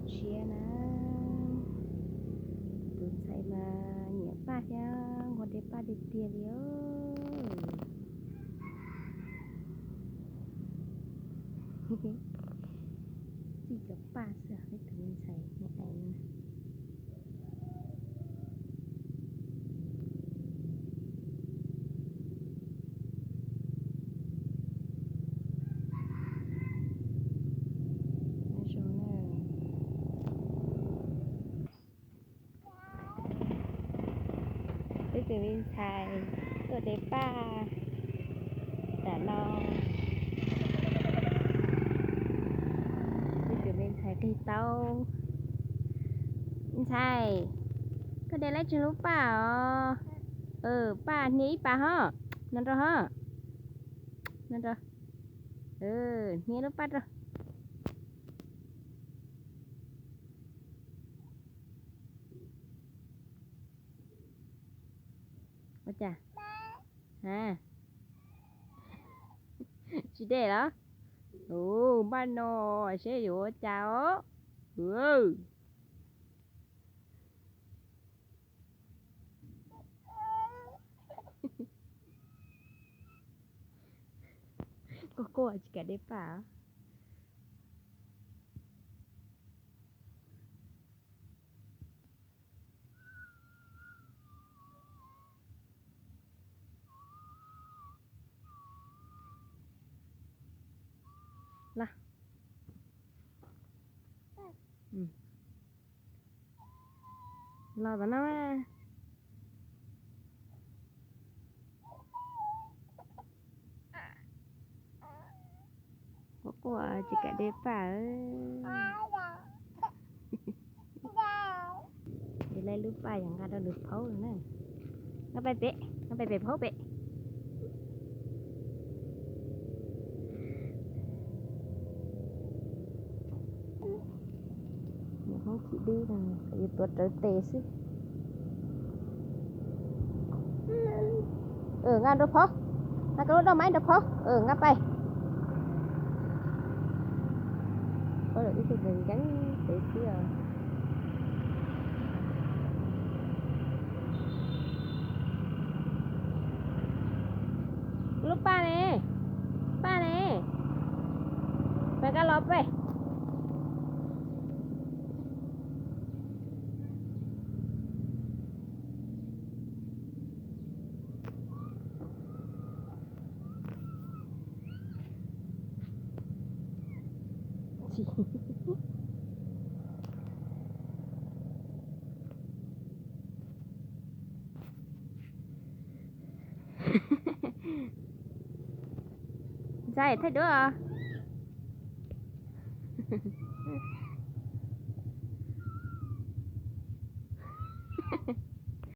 Siab na, tus ntxhais mas nyiam Paj thiab nquag de Paj tiag tiag li os. Txij cov Paj xwb, peb tus me ntxhais me aiv no. Peb tus me ntxhais tuaj de Paj tam no. Peb tus me ntxhais qig tau. Ntxhais, koj de laib tsawg lub Paj os? Paj hnia ib pas ho. No rau ho. No rau. Hnia lub Paj rau. Ua cas? Ha, tsis de los? Ua npaj no seb yuav ua cas os. Quaj quaj tsis kam de Paj. Los, los tom no. Quaj quaj tsis kam de Paj. De laib lub Paj yog nqa rau lwm phaub na. Nqa pais pem, nqa pais pem phaub pem. Hmoob chim dib, yuav tuav rawv tes xwb. Nqa rau phaub, nqa koj lub doj maib rau phaub, nqa pais. Ib tug nkees nkees pem xwb os. Lub Paj ne, Paj ne, mas koj los pem. Ntxhais, thaij duab os.